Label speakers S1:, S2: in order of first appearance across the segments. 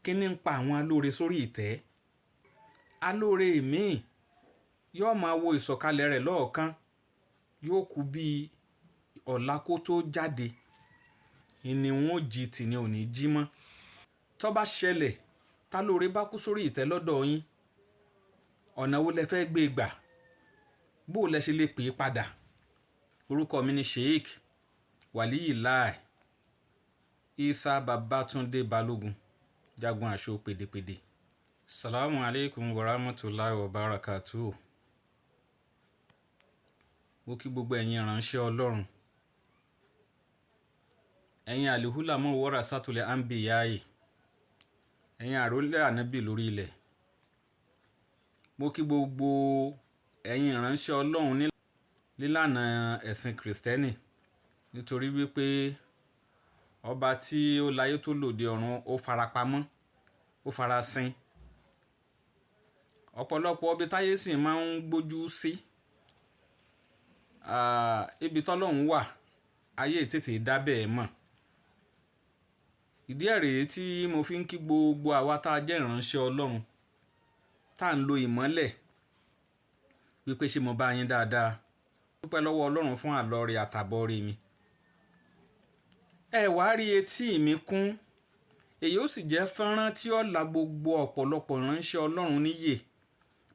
S1: Kí ni ń pa àwọn alóore sórí ìtẹ́? Alóore míì yóò máa wo ìsọ̀kalẹ̀ rẹ̀ lọ́ọ̀kan, yóò kú bí ọ̀la kó tó jáde, ìní wọn ò jí tì ní òní jí mọ́. Tó bá ṣẹlẹ̀ tálóore bá kú sórí ìtẹ́ lọ́dọ̀ yín, ọ̀nà wo lẹ fẹ́ gbé gbà? Bó lẹ ṣe lè pè é padà? Orúkọ mi ni Sheikh Waliyillah Isa Babatunde Balogun, Jagun Àṣọ Pèdèpèdè. Salamu alaykum wa rahmatulahi wa barakatuh. Mo kí gbogbo ẹ̀yin ìránṣẹ́ Ọlọ́run, ẹ̀yin àlìhùlámọ̀ wọ́rà sátúlẹ̀ àǹbíyáì, ẹ̀yin àrólé ànábì lórí ilẹ̀. Mo kí gbogbo ẹ̀yin ìránṣẹ́ Ọlọ́run ní lílànà ẹ̀sìn Kìrìsìtẹ́nì, nítorí wípé ọba tí ó láyé tó lòdì ọ̀run ó farapamọ́, ó farasin. Ọ̀pọ̀lọpọ̀ ibi táyé sì máa ń gbójú sí, ibi tọ́lọ́run wà, ayé tètè dábẹ́ ẹ̀ mọ̀. Ìdí ẹ̀ rèé tí mo fi ń kí gbogbo àwa tá a jẹ́ ìránṣẹ́ Ọlọ́run, tá à ń lo ìmọ́lẹ̀, wípé ṣé mo bá yín dáadáa. Dúpẹ́ lọ́wọ́ Ọlọ́run fún àlọ́ rẹ̀ àtàbọ̀ rẹ̀ mi. Ẹ wá rí etí mi kún, èyí ó sì jẹ́ fọ́nrán tí ó la gbogbo ọ̀pọ̀lọpọ̀ ìránṣẹ́ Ọlọ́run níyè,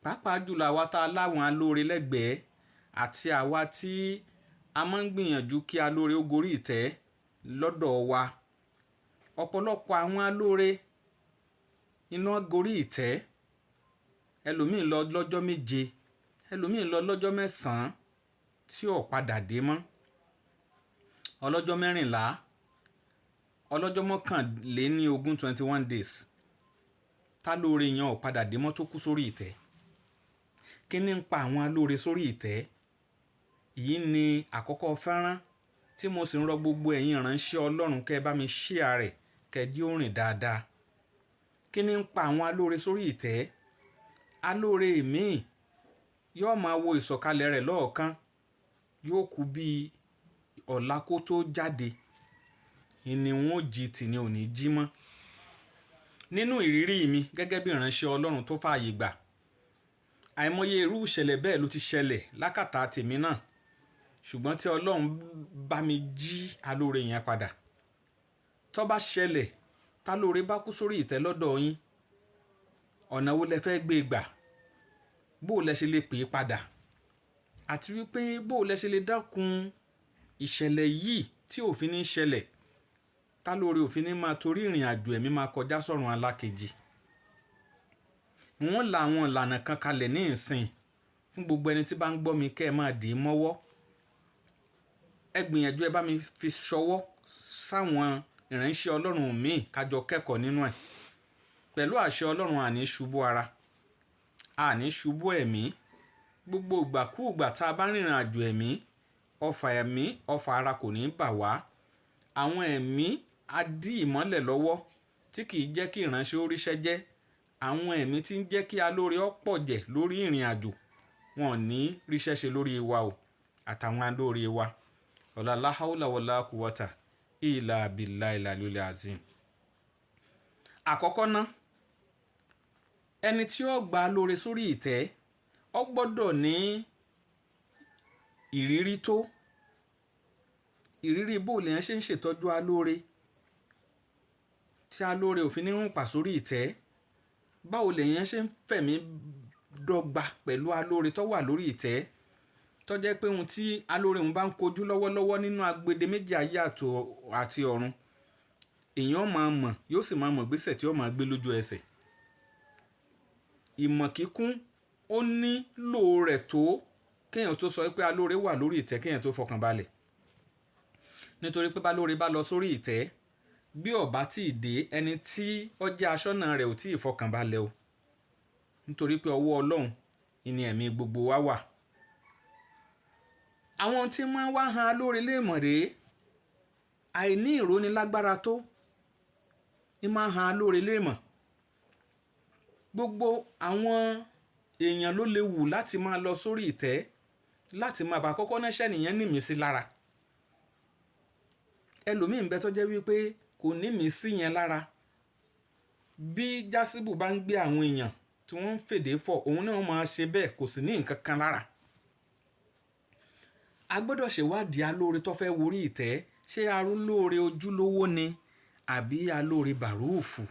S1: pàápàá jùlọ àwa tá a láwọn alóore lẹ́gbẹ̀ẹ́ àti àwa tí a máa ń gbìyànjú kí alóore ó gorí ìtẹ́ lọ́dọ̀ wa. Ọ̀pọ̀lọpọ̀ àwọn alóore iná gorí ìtẹ́, ẹlòmíì lọ lọ́jọ́ 7, ẹlòmíì lọ lọ́jọ́ 9 tí ò padà dé mọ́, ọlọ́jọ́ 14, ọlọ́jọ́ 21, 21 days, tálóore yẹn ò padà dé mọ́ tó kú sórí ìtẹ́. Kí ni ń pa àwọn alóore sórí ìtẹ́? Èyí ni àkọ́kọ́ fọ́nrán tí mo sì ń rọ gbogbo ẹ̀yin ìránṣẹ́ Ọlọ́run kẹ́ ẹ bá mi share rẹ̀, kẹ́ ẹ jẹ́ ó rìn dáadáa. Kí ni ń pa àwọn alóore sórí ìtẹ́? Alóore míì yóò máa wo ìsọ̀kalẹ̀ rẹ̀ lọ́ọ̀kan, yóò kú bí ọ̀la kó tó jáde, ìní wọn ò jí tì ní òní jí mọ́. Nínú ìrírí mi gẹ́gẹ́ bí ìránṣẹ́ Ọlọ́run tó fààyè gbà, àìmọye irú ìṣẹ̀lẹ̀ bẹ́ẹ̀ ló ti ṣẹlẹ̀ lákàtà tèmi náà, ṣùgbọ́n tí Ọlọ́run bá mi jí alóore yẹn padà. Tó bá ṣẹlẹ̀ tálóore bá kú sórí ìtẹ́ lọ́dọ̀ yín, ọ̀nà wo lẹ fẹ́ gbé gbà? Bó lẹ ṣe lè pè é padà? Àti wípé bó lẹ ṣe lè dákun ìṣẹ̀lẹ̀ yìí tí òfin ní ṣẹlẹ̀, tálóore òfin ní máa torí ìrìn àjò ẹ̀mí máa kọjá sọ́run alákejì. Wọ́n la àwọn ìlànà kan kalẹ̀ ní ìsìn fún gbogbo ẹni tí bá ń gbọ́ mi kẹ́ ẹ máa dì í mọ́wọ́. Ẹ gbìyànjú ẹ bá mi fi ṣọwọ́ sáwọn ìránṣẹ́ Ọlọ́run míì kájọ kẹ́kọ̀ọ́ nínú ẹ̀. Pẹ̀lú àṣẹ Ọlọ́run, àní ṣubú ara, àní ṣubú ẹ̀mí. Gbogbo ìgbàkúùgbà tá a bá rìnrìn àjò ẹ̀mí, ọfà ẹ̀mí, ọfà ara kò ní bà wá. Àwọn ẹ̀mí á dí ìmọ́lẹ̀ lọ́wọ́ tí kì í jẹ́ kí ìránṣẹ́ ó ríṣẹ́ jẹ́. Àwọn ẹ̀mí tí ń jẹ́ kí alóore ó pọ̀ jẹ̀ lórí ìrìn àjò, wọn ò ní ríṣẹ́ ṣe lórí wa o àtàwọn alóore wa. Ọ̀la la hawla wala quwwata illa billahi al-aliyyil azim. Àkọ́kọ́ ná, ẹni tí ó gba alóore sórí ìtẹ́, ó gbọ́dọ̀ ní ìrírí tó, ìrírí bó lèèyàn ṣe ń ṣètọ́jú alóore tí alóore ò fi ní rùn pa sórí ìtẹ́. Báwo lèèyàn ṣe ń fẹ̀mí dọ́gba pẹ̀lú alóore tó wà lórí ìtẹ́, tó jẹ́ pé ohun tí alóore òun bá ń kojú lọ́wọ́lọ́wọ́ nínú agbede méjì ayé àti ọ̀run, èèyàn máa mọ̀, yóò sì máa mọ̀ gbésẹ̀ tí ó máa gbé lójú ẹsẹ̀. Ìmọ̀ kíkún ó nílò rẹ̀ tó kéèyàn tó sọ pé alóore wà lórí ìtẹ́, kéèyàn tó fọkàn balẹ̀. Nítorí pé bálóore bá lọ sórí ìtẹ́, bí ó bá tí ì dé, ẹni tí ó jẹ́ aṣọ́nà rẹ̀ ò tí ì fọkàn balẹ̀ o. Nítorí pé ọwọ́ Ọlọ́run ni ẹ̀mí gbogbo wa wà. Àwọn tí máa ń wá han alóore léèmọ̀ rèé, àìní ìrónilágbára tó ní máa han alóore léèmọ̀. Gbogbo àwọn èèyàn ló lè wù láti máa lọ sórí ìtẹ́ láti máa bá kọ́kọ́ náṣẹ́ nìyẹn ní ìmísí lára. Ẹlòmíì ń bẹ tó jẹ́ wípé kò ní ìmísí yẹn lára. Bí Jásíbù bá ń gbé àwọn èèyàn tí wọ́n ń fèdè fọ̀, òun náà máa ṣe bẹ́ẹ̀, kò sì ní nǹkan kan lára. A gbọ́dọ̀ ṣèwádìí alóore tó fẹ́ worí ìtẹ́. Ṣé alóore ojúlówó ni àbí alóore bàrúùfù?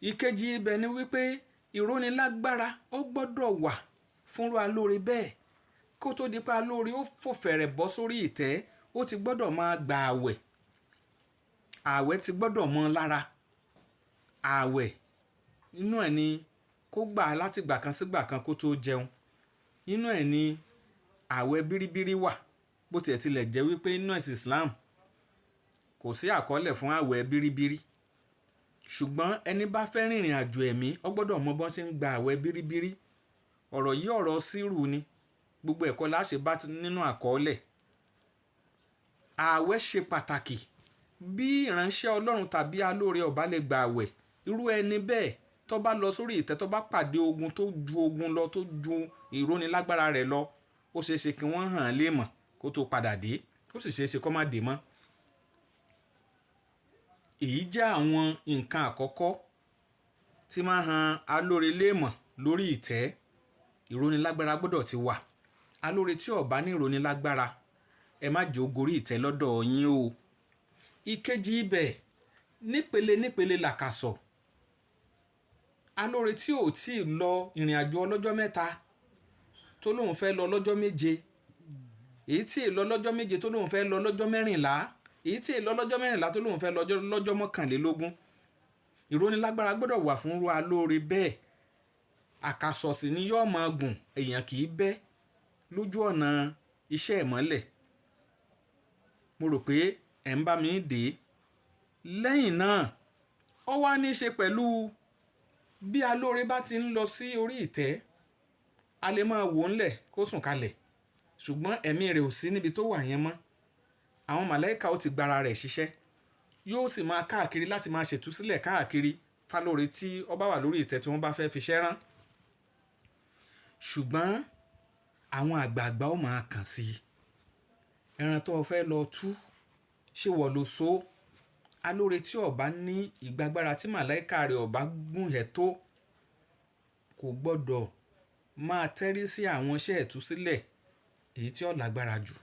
S1: Ìkejì ibẹ̀ ni wípé ìrónilágbára ó gbọ́dọ̀ wà fúnrú alóore bẹ́ẹ̀. Kó tó di pé alóore ó fò fẹ̀rẹ̀ bọ́ sórí ìtẹ́, ó ti gbọ́dọ̀ máa gba àwẹ̀. Àwẹ̀ ti gbọ́dọ̀ mọ́ lára. Àwẹ̀ nínú ẹ̀ ni kó gbà láti gbà kan sígbà kan kó tó jẹun. Nínú ẹ̀ ni àwẹ̀ bíríbírí wà. Bó tiẹ̀ tilẹ̀ jẹ́ wípé nínú ẹ̀sìn Islam kò sí àkọọ́lẹ̀ fún àwẹ̀ bíríbírí. Ṣùgbọ́n ẹni bá fẹ́ rìnrìn àjò ẹ̀mí, ó gbọ́dọ̀ mọ bó ṣe ń gba àwẹ̀ bíríbírí. Ọ̀rọ̀ yìí ọ̀rọ̀ sírù ni. Gbogbo ẹ̀kọ́ la ṣe bá nínú àkọọ́lẹ̀. Àwẹ̀ ṣe pàtàkì. Bí ìránṣẹ́ Ọlọ́run tàbí alóore ò bá lè gba àwẹ̀, irú ẹni bẹ́ẹ̀ tó bá lọ sórí ìtẹ́, tó bá pàdé ogun tó ju ogun lọ, tó ju ìrónilágbára rẹ̀ lọ, ó ṣe é ṣe kí wọ́n hàn án lé mọ̀ kó tó padà dé. Ó sì ṣe é ṣe kó má dé mọ́. Èyí jẹ́ àwọn nǹkan àkọ́kọ́ tí máa han alóore lé mọ̀ lórí ìtẹ́. Ìrónilágbára gbọ́dọ̀ ti wà. Alóore tí ò bá ní ìrónilágbára, ẹ má jẹ́ ó gorí ìtẹ́ lọ́dọ̀ yín o. Ìkejì ibẹ̀, nípele nípele làkàsọ̀. Alóore tí ò tíì lọ ìrìnàjò ọlọ́jọ́ mẹ́ta tó lóun fẹ́ lọ lọ́jọ́ méje, èyí tí ì lọ lọ́jọ́ méje tó lóun fẹ́ lọ lọ́jọ́ mẹ́rìnlá, èyí tí ì lọ lọ́jọ́ mẹ́rìnlá tó lóun fẹ́ lọ lọ́jọ́ mọ́kànlélógún. Ìrónilágbára gbọ́dọ̀ wà fún irú alóore bẹ́ẹ̀. Àkàsọ̀ sì ni yóò máa gùn, èèyàn kì í bẹ́ lójú ọ̀nà iṣẹ́ ìmọ́lẹ̀. Mo rò pé ẹ̀ ń bá mi dé. Lẹ́yìn náà, ó wá ní í ṣe pẹ̀lú bí alóore bá ti ń lọ sí orí ìtẹ́, a lè máa wò ó ńlẹ̀ kó sùn kalẹ̀, ṣùgbọ́n ẹ̀mí rẹ̀ ò sí níbi tó wà yẹn mọ́. Àwọn màláíkà ó ti gbára rẹ̀ ṣiṣẹ́, yóò sì máa káàkiri láti máa ṣètúsílẹ̀ káàkiri fálóore tí ó bá wà lórí ìtẹ́ tí wọ́n bá fẹ́ fi ṣẹ́ rán. Ṣùgbọ́n àwọn àgbààgbà ó máa kàn sí i. Ẹran tó fẹ́ lọ tú, ṣé wọ́ lo so? Alóore tí ò bá ní ìgbàgbára tí màláíkà rẹ̀ ò bá gùn ẹ́ tó, kò gbọ́dọ̀ máa tẹ́rí sí àwọn iṣẹ́ ìtúsílẹ̀ èyí tí ó lágbára jù.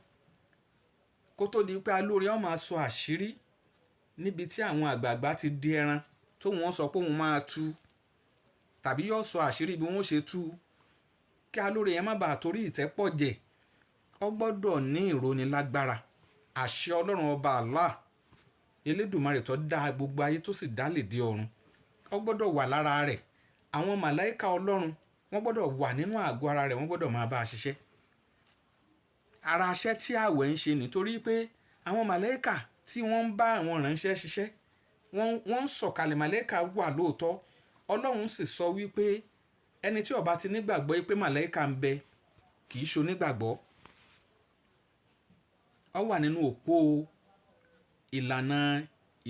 S1: Kó tó di pé alóore ó máa sọ àṣírí níbi tí àwọn àgbààgbà ti di ẹran tó wọ́n sọ pé òun máa tú, tàbí yóò sọ àṣírí bí wọ́n ṣe tú, kí alóore yẹn má bàa torí ìtẹ́ pọ̀ jẹ. Ó gbọ́dọ̀ ní ìrónilágbára. Àṣẹ Ọlọ́run ọba Allah, Elédùmarè tó dá gbogbo ayé tó sì dá lè dé ọ̀run, ó gbọ́dọ̀ wà lára rẹ̀. Àwọn màláíkà Ọlọ́run wọ́n gbọ́dọ̀ wà nínú àgọ́ ara rẹ̀, wọ́n gbọ́dọ̀ máa bá a ṣiṣẹ́. Ara iṣẹ́ tí àwẹ̀ ń ṣe nítorí pé àwọn màláíkà tí wọ́n ń bá àwọn ìránṣẹ́ ṣiṣẹ́, wọ́n ń sọ̀kalẹ̀. Màláíkà wà lóòótọ́. Ọlọ́run sì sọ wípé ẹni tí ó bá ti nígbàgbọ́ pé màláíkà ń bẹ kì í ṣe onígbàgbọ́. Ó wà nínú òpó ìlànà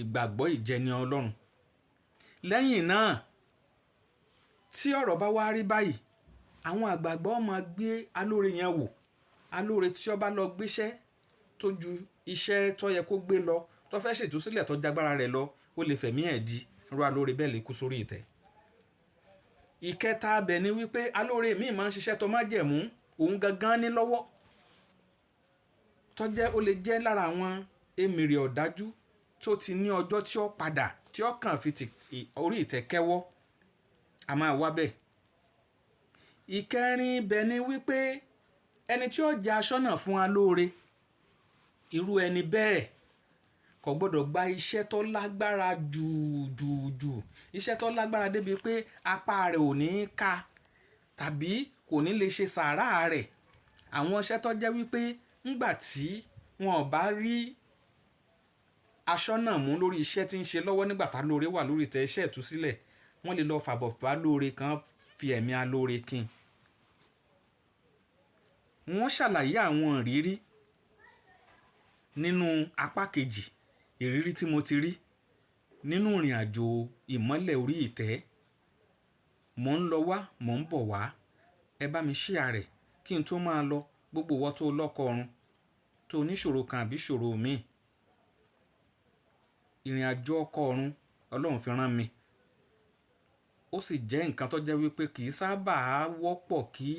S1: ìgbàgbọ́ ìjẹni Ọlọ́run. Lẹ́yìn náà, tí ọ̀rọ̀ bá wá rí báyìí, àwọn àgbààgbà ó máa gbé alóore yẹn wò. Alóore tí ó bá lọ gbéṣẹ́ tó ju iṣẹ́ tó yẹ kó gbé lọ, tó fẹ́ ṣètúsílẹ̀ tó jagbára rẹ̀ lọ, ó lè fẹ̀mí ẹ̀ di. Irú alóore bẹ́ẹ̀ lè kú sórí ìtẹ́. Ìkẹta abẹ ni wípé alóore míì máa ń ṣiṣẹ́ tó májẹ̀mú, òun gangan ní lọ́wọ́. Tó jẹ́ ó lè jẹ́ lára àwọn emèrè ọ̀dájú tó ti ní ọjọ́ tí ó padà, tí ó kàn fi orí ìtẹ́ kẹ́wọ́, a máa wá bẹ́ẹ̀. Ìkẹrin ibẹ̀ ni wípé ẹni tí ó jẹ́ aṣọ́nà fún alóore, irú ẹni bẹ́ẹ̀ kò gbọ́dọ̀ gba iṣẹ́ tó lágbára jù jù jù. Iṣẹ́ tó lágbára débi pé apá rẹ̀ ò ní ká tàbí kò ní lè ṣe sàárà rẹ̀. Àwọn iṣẹ́ tó jẹ́ wípé ńgbà tí wọn ò bá rí aṣọ́nà mú lórí iṣẹ́ tí ń ṣe lọ́wọ́ nígbà tá lóore wà lórí ìtẹ́ iṣẹ́ ìtúsílẹ̀, wọ́n lè lọ fàbọ̀ fà lóore kan fi ẹ̀mí alóore kín. Wọ́n ṣàlàyé àwọn ìrírí nínú apá kejì, ìrírí tí mo ti rí nínú ìrìnàjò ìmọ́lẹ̀ orí ìtẹ́. Mò ń lọ wá, mò ń bọ̀ wá. Ẹ bá mi share rẹ̀ kí n tó máa lọ. Gbogbo ìwọ tó lọ́kọ ọ̀run, tó ní ìṣòro kan àbí ìṣòro míì. Ìrìn àjò ọkọ ọ̀run Ọlọ́run fi rán mi. Ó sì jẹ́ nǹkan tó jẹ́ wípé kì í sábà wọ́pọ̀ kí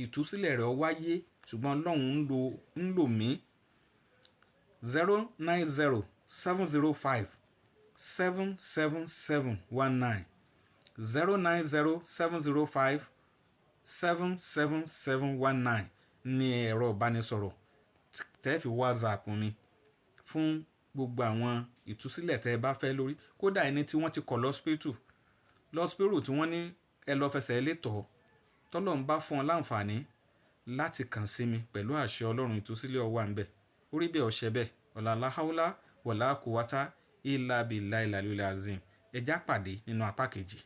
S1: ìtúsílẹ̀ rẹ̀ wáyé, ṣùgbọ́n Ọlọ́run ń lò mí. 09070577719, 09070577719 ní ẹ̀rọ ìbánisọ̀rọ̀ tẹ́ fi WhatsApp mi fún gbogbo àwọn ìtúsílẹ̀ tẹ́ ẹ bá fẹ́ lórí. Kódà ẹni tí wọ́n ti kọ̀ lọ́sípítù tí wọ́n ní ẹ lọ fẹsẹ̀ lé tọ̀, tọ́lọ́run bá fún ọ láǹfààní láti kàn sí mi pẹ̀lú àṣẹ Ọlọ́run, ìtúsílẹ̀ ó wà ńbẹ̀. Orí bẹ́ẹ̀ ọ̀ṣẹ́ bẹ́ẹ̀. Ọ̀là láháúlá wàlá kúwátá ìlà bìlà ìlàlúlẹ̀ azim. Ẹ já pàdé nínú apá kejì.